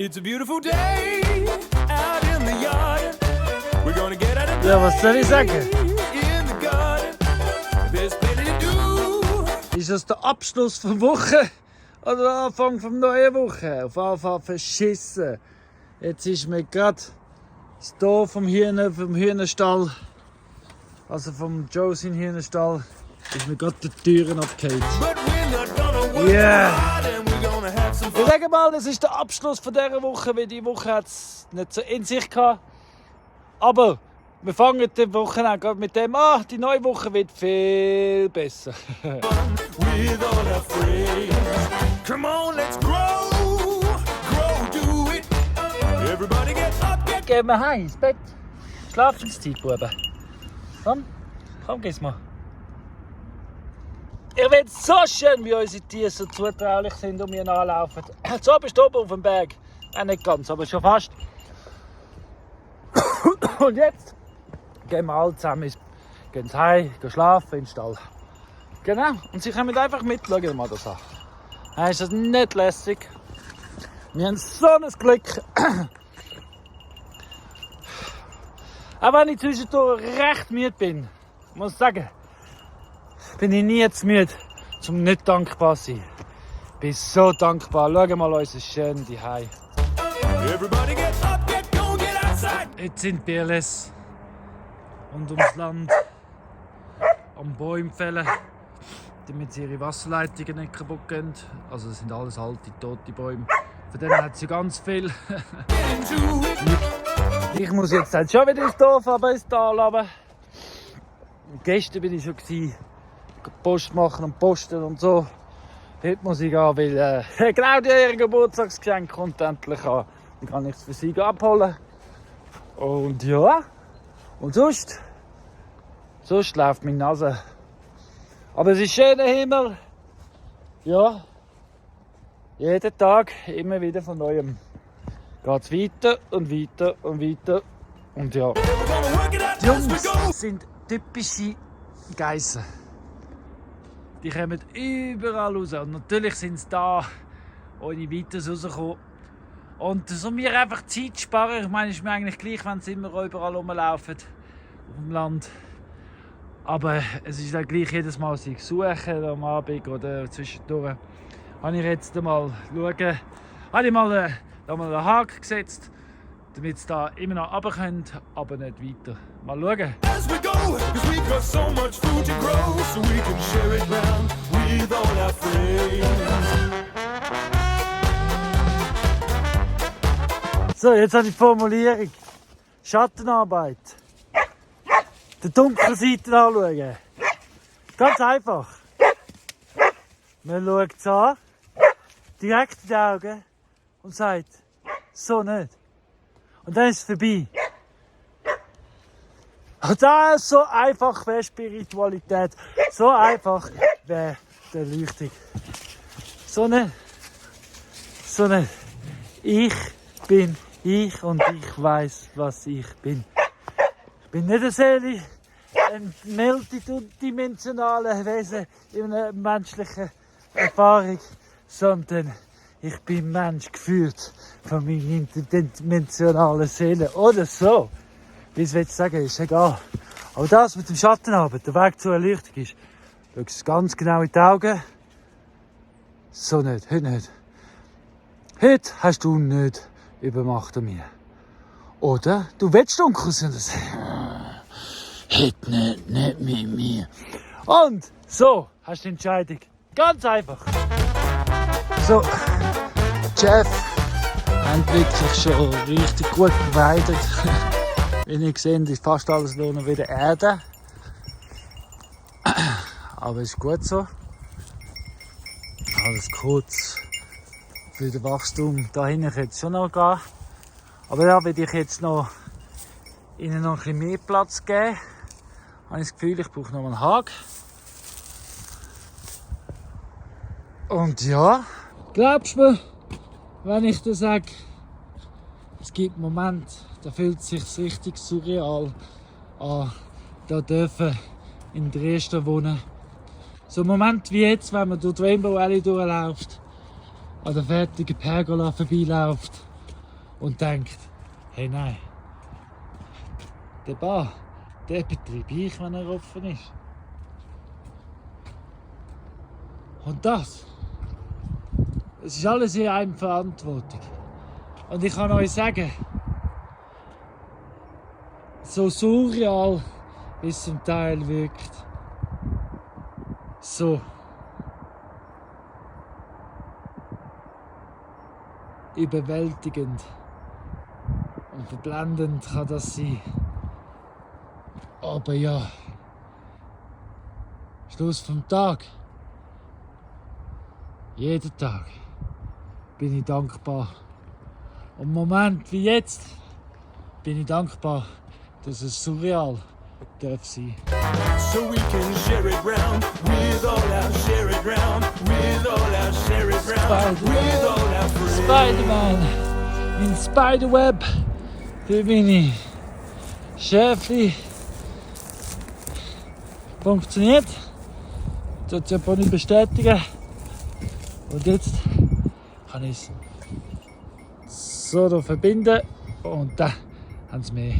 It's a beautiful day out in the yard. We're gonna get out of Ja, was soll ich sagen? in the garden. There's plenty to do. Ist das der Abschluss der Woche oder der Anfang der neuen Woche? Auf jeden Fall verschissen. Jetzt ist mir gerade das Tor vom Hühnerstall, also vom Joe sein Hühnerstall, ist mir gerade die Türen abgehakt. But we're not gonna work Yeah. hard and we're gonna have some fun. Ich sage mal, das ist der Abschluss von dieser Woche, weil diese Woche hat es nicht so in sich gehabt. Aber wir fangen die Woche an gerade mit dem, die neue Woche wird viel besser. With all our friends. Come on, let's grow, do it. Everybody get up, get Gehen wir heim ins Bett. Schlafenszeit, Buben. Komm, geh's mal. Ich finde es so schön, wie unsere Tiere so zutraulich sind und mir nachlaufen. So bist du oben auf dem Berg. Nicht ganz, aber schon fast. Und jetzt gehen wir alle zusammen gehen heim, gehen schlafen in den Stall. Genau, und sie kommen einfach mit, schauen mal das an. Ist das nicht lässig? Wir haben so ein Glück. Auch wenn ich zwischendurch recht müde bin, muss ich sagen, bin ich nie zu müde, um nicht dankbar zu sein. Ich bin so dankbar. Schau mal unser schönes Zuhause. everybody get up, go, get outside. Jetzt sind Bierles und ums Land am Bäume fällen, damit sie ihre Wasserleitungen nicht kaputt gehen. Also das sind alles alte, tote Bäume. Von denen hat sie ganz viel. Ich muss jetzt halt schon wieder ins Dorf, aber ins Tal runter. Gestern bin ich schon Post machen und posten und so. Heute muss ich gehen, weil Claudia ihr Geburtstagsgeschenk kommt endlich an. Dann kann ich es für sie abholen. Und ja, und sonst läuft meine Nase. Aber es ist schöner Himmel. Ja, jeden Tag immer wieder von neuem. Geht's weiter und weiter und weiter. Und ja. Die Jungs sind typische Geissen. Die kommen überall raus. Und natürlich sind sie da, ohne weiteres rausgekommen. Und so mir einfach Zeit sparen. Ich meine, es ist mir eigentlich gleich, wenn sie immer überall rumlaufen auf dem Land. Aber es ist dann gleich jedes Mal, sie suchen am Abend oder zwischendurch. Habe ich jetzt mal schauen, habe ich mal einen Haken gesetzt, damit sie da immer noch runter können, aber nicht weiter. Mal schauen. As we go, 'cause we've got so much food to grow, so we can share it round with all our friends. So, jetzt habe ich die Formulierung. Schattenarbeit. Die dunkle Seite anschauen. Ganz einfach. Man schaut es an, direkt in die Augen und sagt, so nicht. Und dann ist es vorbei. Und das ist so einfach wäre Spiritualität. So einfach wäre die Erleuchtung. So nicht. So nicht. Ich bin ich und ich weiß, was ich bin. Ich bin nicht eine Seele, ein multidimensionales Wesen in einer menschlichen Erfahrung, sondern ich bin Mensch geführt von meiner interdimensionalen Seele. Oder so. Wie ich es sagen, ist egal. Aber das mit dem Schattenarbeit, der Weg zur Erleuchtung ist, schau es ganz genau in die Augen. So nicht, heute nicht. Heute hast du nicht Übermacht an mir. Oder du willst dunkel sein. Heute nicht mit mir. Und so hast du die Entscheidung. Ganz einfach. So, Chef, haben wirklich schon richtig gut geweidet. Wie ihr seht, ist fast alles nur noch wieder Erde. Aber ist gut so. Alles kurz für das Wachstum. Da hinten könnte es schon noch gehen. Aber ja, will ich jetzt noch ihnen noch ein bisschen mehr Platz geben. Habe ich das Gefühl, ich brauche noch einen Haken. Und ja, glaubst du mir, wenn ich dir sage, es gibt Momente, da fühlt es sich richtig surreal an, da dürfen in Drieschta wohnen. So ein Moment wie jetzt, wenn man durch die Rainbow Alley durchläuft, an der fertigen Pergola vorbeiläuft und denkt, hey nein, der Bar, der betreibe ich, wenn er offen ist. Und das ist alles in Eigenverantwortung. Und ich kann euch sagen, so surreal, wie es zum Teil wirkt, so überwältigend und verblendend kann das sein. Aber ja, Schluss vom Tag. Jeden Tag bin ich dankbar. Und Moment wie jetzt bin ich dankbar, dass es surreal darf sein. So we can share it round with all our share it round with all our share it round with all our friends. Spider-Man, mein Spiderweb für meine Schäfli funktioniert. Das hat jemand nicht bestätigen. Und jetzt kann ich es so da verbinden und dann haben sie mehr.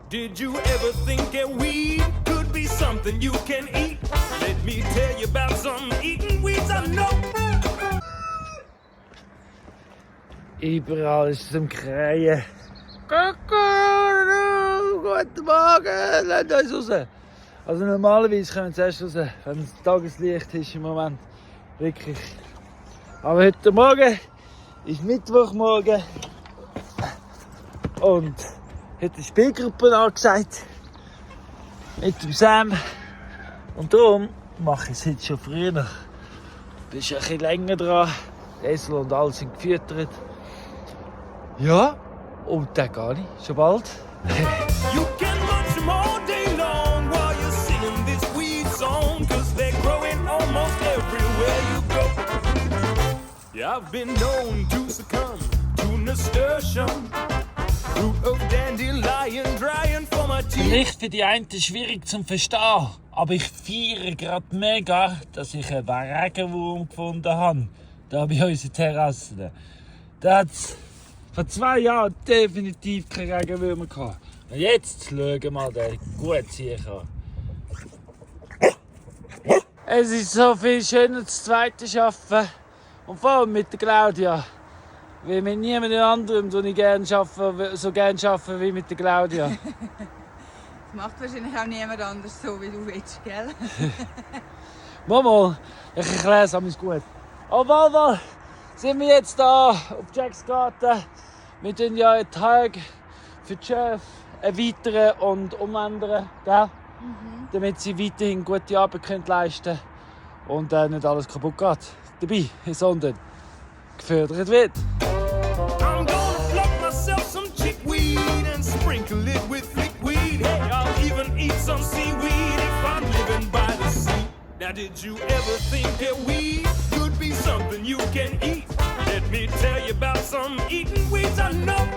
Did you ever think that weed could be something you can eat? Let me tell you about some eating weeds I know. Überall ist es am Krähen. Guten Morgen, lasst uns raus. Also normalerweise kommen sie erst raus, wenn es Tageslicht ist im Moment. Wirklich. Aber heute Morgen ist Mittwochmorgen. Und heute ist Spielgruppe angesagt. Mit dem Sam. Und darum mache ich es heute schon früher. Du bist ein bisschen länger dran. Die Esel und alle sind gefüttert. Ja, und dann gehe ich schon bald. You can munch them all day long while you're singing this weed song, 'cause they're growing almost everywhere you go. Yeah, I've been known to succumb to nasturtium, root of dandelion, drying for my teeth. Vielleicht für die einen schwierig zum Verstehen, aber ich feiere gerade mega, dass ich einen Regenwurm gefunden habe. Da bei unseren Terrassen. Da hat es vor 2 Jahren definitiv keine Regenwürmer gehabt. Und jetzt schauen wir mal den gut ziehen kann. Es ist so viel schöner, das zweite arbeiten. Und vor allem mit der Claudia. Weil mit niemandem anderem so gerne arbeiten wie mit der Claudia. Das macht wahrscheinlich auch niemand anders so, wie du willst, gell? Mal, ich erkläre es alles gut. Auf jeden Fall sind wir jetzt hier auf Jacks Garten. Wir tun ja einen Tag für die Chef erweitern und umändern, gell? Damit sie weiterhin gute Arbeit leisten können und nicht alles kaputt geht. Dabei, sondern gefördert wird. I'm gonna pluck myself some chickweed and sprinkle it with liquid. Hey, I'll even eat some seaweed if I'm living by the sea. Now, did you ever think that weed could be something you can eat? Let me tell you about some eating weeds I know.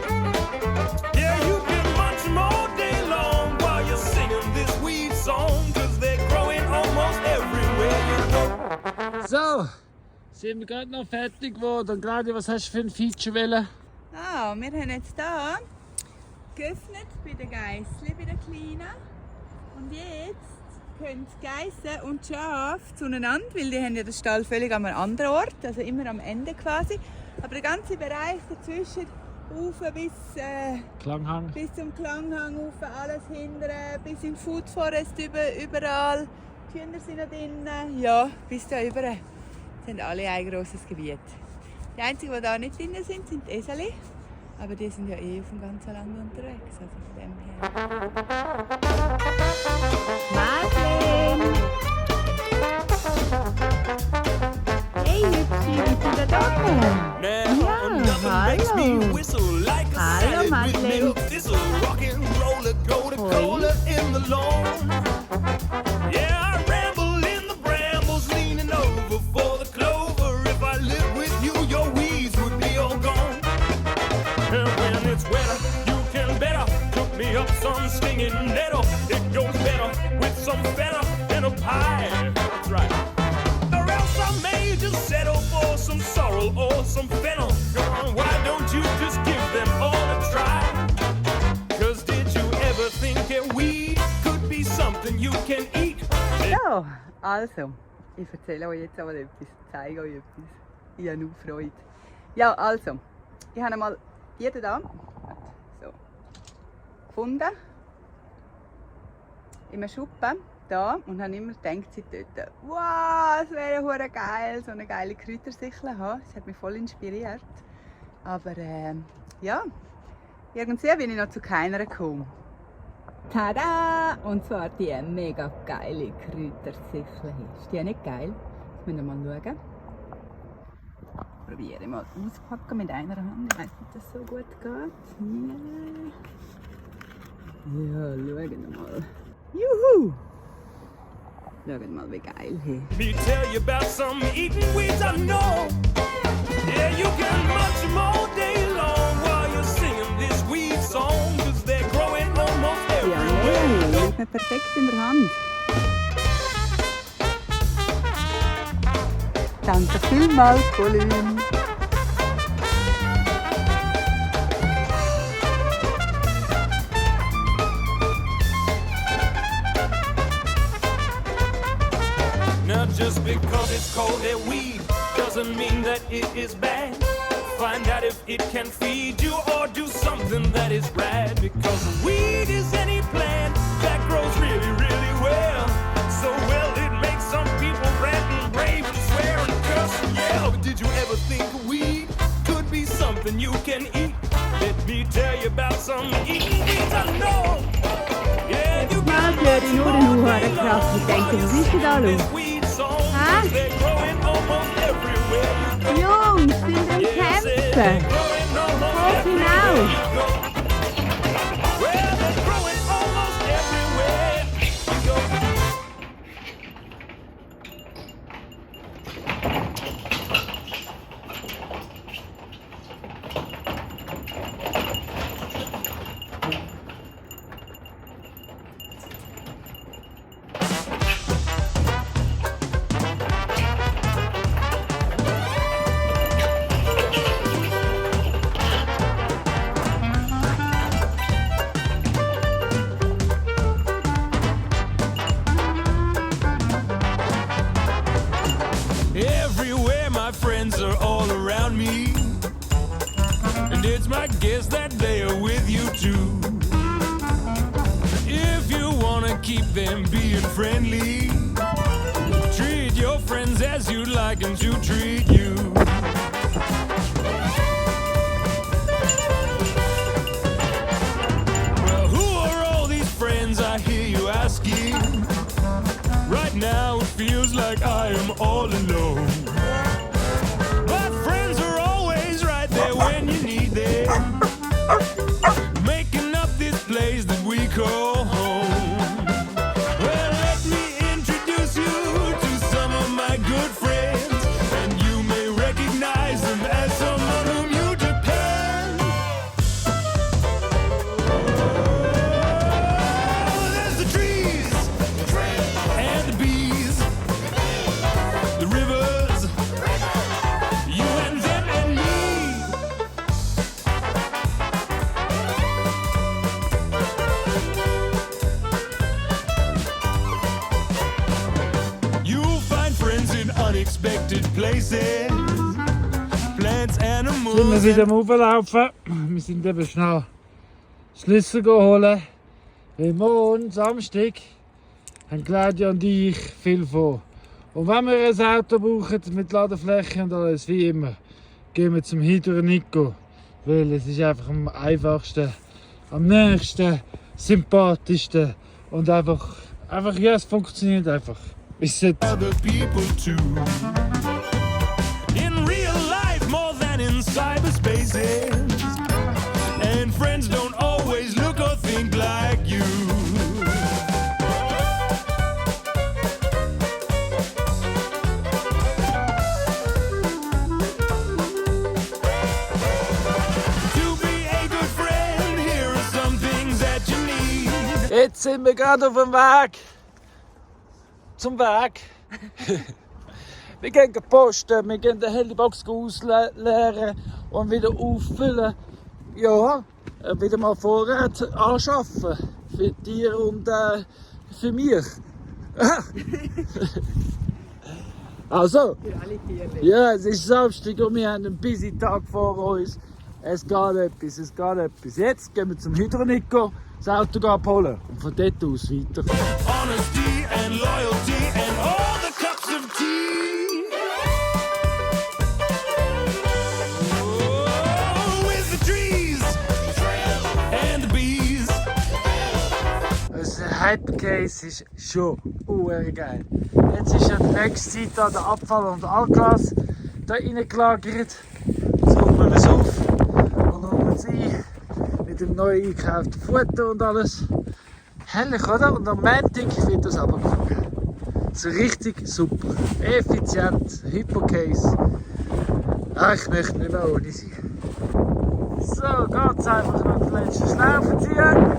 Yeah, you can munch them all day long while you're singing this weed song, 'cause they're growing almost everywhere you go. So, sind wir gerade noch fertig geworden. Und Claudia, was hast du für ein Feature wollen? Ah, wir haben jetzt hier geöffnet bei den Geissli, bei den Kleinen. Und jetzt können die Geissen und die Schafe zueinander, weil die haben ja den Stall völlig an einem anderen Ort, also immer am Ende quasi. Aber der ganze Bereich dazwischen, rauf bis zum Klanghang, rauf, alles hinten, bis im Food Forest überall. Die Hühner sind noch drin, ja, bis da über. Das sind alle ein grosses Gebiet. Die einzigen, die da nicht drin sind, sind die Eseli. Aber die sind ja auf dem ganzen Land unterwegs. Also von dem her. Madeleine! Hey, Hübschi, bist du da draußen? Now, nothing makes me whistle like a Hallo, salad with Madeleine. milk thistle. Rockin' roller, go to cola in the lawn. Yeah, I ramble in the brambles, leaning over for the clover. If I lived with you, your weeds would be all gone. something you can eat. Ja, also, ich erzähle euch jetzt aber etwas, zeige euch etwas. Ich habe nur Freude. Ja, also, ich habe einmal jeden da so, gefunden, in einem Schuppen da und habe immer gedacht, sie dort, wow, es wäre ja geil, so eine geile Kräutersichel haben. Das hat mich voll inspiriert. Aber ja, irgendwie bin ich noch zu keiner gekommen. Tada! Und zwar die mega geile Kräutersichel hier. Ist die nicht geil? Jetzt müssen wir mal schauen. Probiere mal auspacken mit einer Hand. Ich weiß nicht, ob das so gut geht. Ja, schauen wir mal. Juhu! Schauen mal, wie geil hier. Me tell you about some eating weeds I know. Yeah, you can munch them all day long while you're singing this weed song, 'cause they're growing almost Ja, everywhere. nee, liegt mir perfekt in der Hand. Danke vielmals, Pauline. Now just because it's called a weed doesn't mean that it is bad. Find out if it can feed you or do something that is rad. Because weed is any plant that grows really, really well. So well it makes some people rant and rave and swear and curse and yell. But did you ever think weed could be something you can eat? Let me tell you about some eating weeds I know. Yeah, you Mal can höre ich nur den Huren krass. Ich denke, was ist denn da los? Hä? They're growing almost everywhere. Jungs, sind am Kämpfen. Hoch hinaus. Well, they're growing almost everywhere. You go. Everywhere my friends are all around me, and it's my guess that they are with you too. If you wanna keep them being friendly, treat your friends as you'd like them to treat you. Well, who are all these friends I hear you asking? Right now it feels like I am all alone. But friends are always right there when you need them, making up this place that we call home. Well, let me introduce you to some of my good friends, and you may recognize them as someone whom you depend. Oh, there's the trees and the bees, the rivers, you and them and me. You'll find friends in unexpected places, plants, animals. Sind wir wieder am Auflaufen. Wir sind eben schnell Schlüssel holen. Weil morgen, Samstag, haben Claudia und ich viel vor. Und wenn wir ein Auto brauchen mit Ladefläche und alles, wie immer, gehen wir zum Hydro Nico. Weil es ist einfach am einfachsten, am nächsten, sympathischsten und einfach ja, es funktioniert einfach. Ist es Other people too. In real life more than in cyberspaces. And friends don't always look or think like you. To be a good friend, here are some things that you need. Jetzt sind wir gerade auf dem Weg zum Weg. Wir gehen posten, wir gehen die Handybox ausleeren und wieder auffüllen. Ja, wieder mal Vorrat anschaffen für Tiere und für mich. Also, ja, es ist Samstag und wir haben einen busy Tag vor uns. Es geht etwas, es geht etwas. Jetzt gehen wir zum Hydronico, das Auto abholen und von dort aus weiter. Honesty and loyalty and all the cups of tea. Oh, with the trees and the bees. Das Hypercase ist schon geil. Jetzt ist ja die nächste Zeit da der Abfall und Altglas da reingelagert. Jetzt räumen wir es auf und räumen es ein mit dem neu eingekauften Futter und alles. Herrlich, oder? Und am Montag wird das runtergefangen. So richtig super. Effizient. Hypercase. Ah, ich möchte nicht mehr ohne sein. So, geht's einfach noch den letzten Schlaufen ziehen.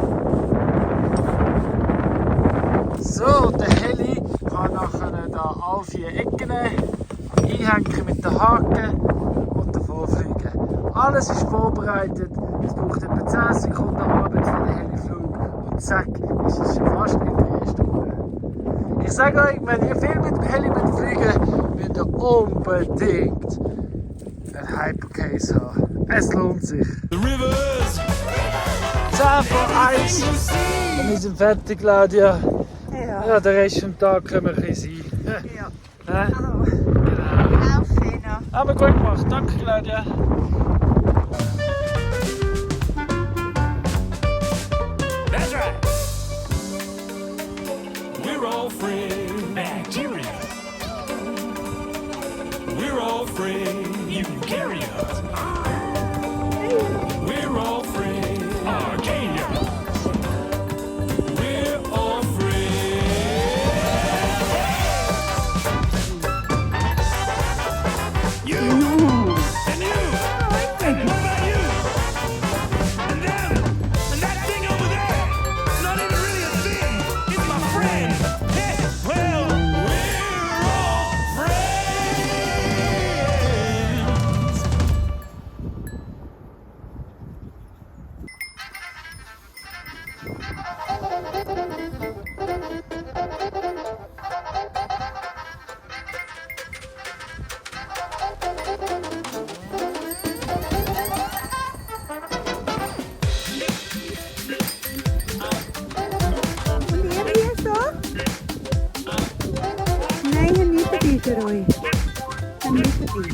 So, der Heli kann nachher da alle 4 Ecken einhängen mit den Haken und davor fliegen. Alles ist vorbereitet. Es braucht etwa 10 Sekunden Arbeit für den Heliflug und zack, ist es schon fast in der ersten Runde. Ich sage euch, wenn ihr viel mit dem Heli fliegen müsst ihr unbedingt einen Hypercase haben. Es lohnt sich. 10 vor 1 und wir sind fertig, Claudia. Ja, den Rest des Tages können wir ein bisschen sein. Ja. Genau. Auf Fena. Aber gut gemacht, danke Claudia. That's right. We're all friends. Bacteria. We're all friends. Eukaryotes. We're all friends. Arcadia. We're all friends. You and you. And what about you? And them. And that thing over there. It's not even really a thing. It's my friend. Hey, well, we're all friends. Und ihr hier so? Nein, ich habe nicht dabei für euch. Ich habe nicht dabei.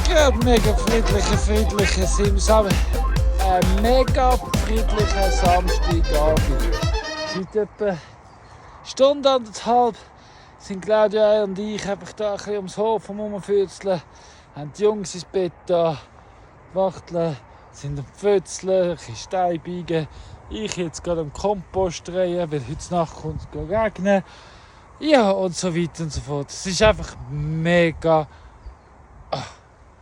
Gerade mega friedlicher mega friedlicher Samstagabend. Seit etwa eine Stunde, anderthalb sind Claudia und ich einfach da ein bisschen ums Hof herumfützeln, haben die Jungs ins Bett da, wachteln, sind am Pfützeln, ein bisschen Steine biegen. Ich jetzt gerade am Kompost drehen, weil heute Nacht kommt es regnen. Ja, und so weiter und so fort. Es ist einfach mega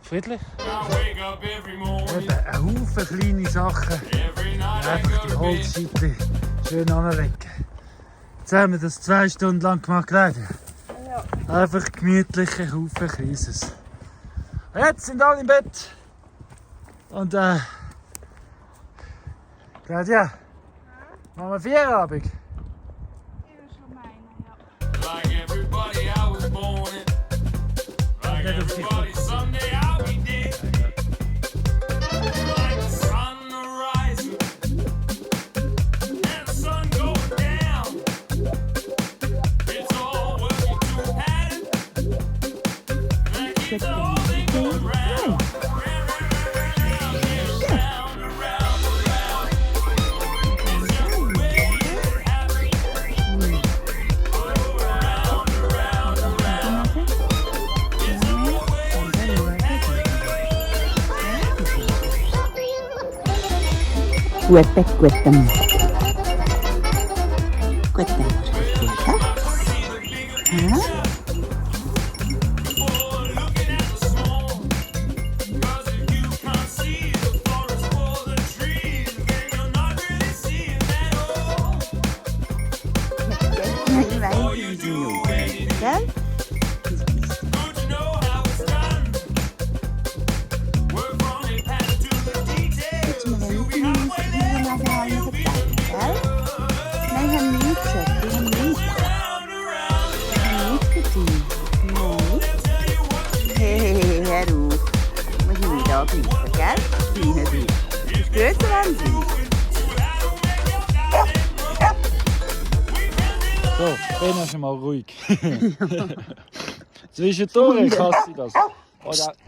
friedlich. I wake up every morning. Eben ein Haufen kleine Sachen. Every night I Einfach go die to bed. Holzscheite schön anlegen. Jetzt haben wir das 2 Stunden lang gemacht, Claudia. Ja. Einfach gemütliche Haufen Kleines. Jetzt sind alle im Bett. Und Claudia, machen wir Feierabend? Ich will schon meinen, ja. Like everybody I was born in. Like Let us see. everybody someday I'll be dead. Like the sun rising and the sun going down. It's all working to a pattern that keeps the whole thing going round. Round, round, round, round. It's just the way it happens. Oh, round, round, round. It's all the way it Kuepe, kuetem. Kuetem. Ich weiß, wie sie gell? trinken, gell? Kleine dich. Das ist grösser Wahnsinn. So, Ben ist mal ruhig. Zwischendurch hasst sie das.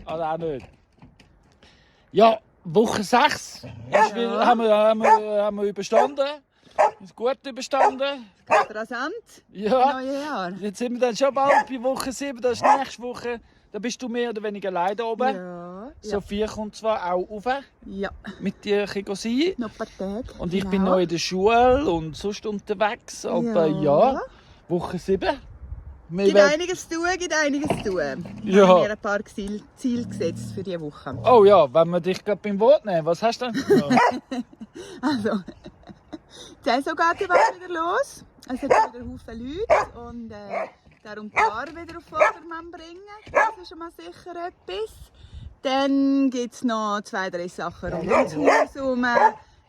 Oder auch nicht. Ja, Woche 6 haben wir überstanden. Ist gut überstanden. Geht rasant. Ja. Neue Jahr. Jetzt sind wir dann schon bald bei Woche 7. Das ist nächste Woche. Da bist du mehr oder weniger alleine oben. Ja. Sophia kommt zwar auch rauf. Ja. Mit dir sein. Noch ein paar Tage. Und ich bin noch in der Schule und sonst unterwegs. Aber ja, Woche 7. Gibt einiges zu tun, Ja. Ich habe mir ein paar Ziele gesetzt für diese Woche. Oh ja, wenn wir dich gerade beim Wort nehmen, was hast du denn? Also, die Saison geht ja bald wieder los. Es hat wieder Haufen Leute und darum die Ware wieder auf Vordermann bringen. Das ist schon mal sicher etwas. Dann gibt es noch 2, 3 Sachen rund ums Haus herum.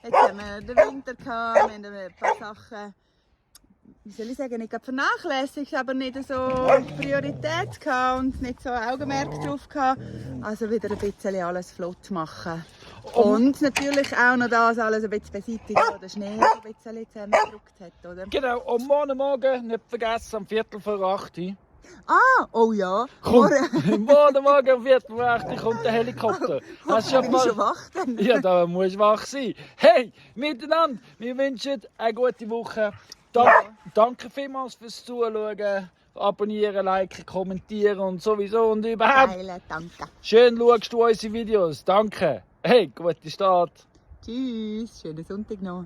Jetzt haben wir den Winter gehabt, wir haben ein paar Sachen, wie soll ich sagen, nicht gerade vernachlässigt, aber nicht so Priorität gehabt und nicht so Augenmerk drauf gehabt. Also wieder ein bisschen alles flott machen. Und natürlich auch noch das alles ein bisschen beseitigen, wo der Schnee ein bisschen zusammengedrückt hat, oder? Genau, und morgen nicht vergessen, um 7:45 Uhr. Ah, oh ja. Morgen um 7:45 Uhr kommt der Helikopter. Hast du Bin ich schon wach dann? Ja, da musst du wach sein. Hey, miteinander, wir wünschen eine gute Woche. Danke vielmals fürs Zuschauen. Abonnieren, liken, kommentieren und sowieso und überhaupt. Geile, danke. Schön schaust du unsere Videos. Danke. Hey, guten Start. Tschüss, schönen Sonntag noch.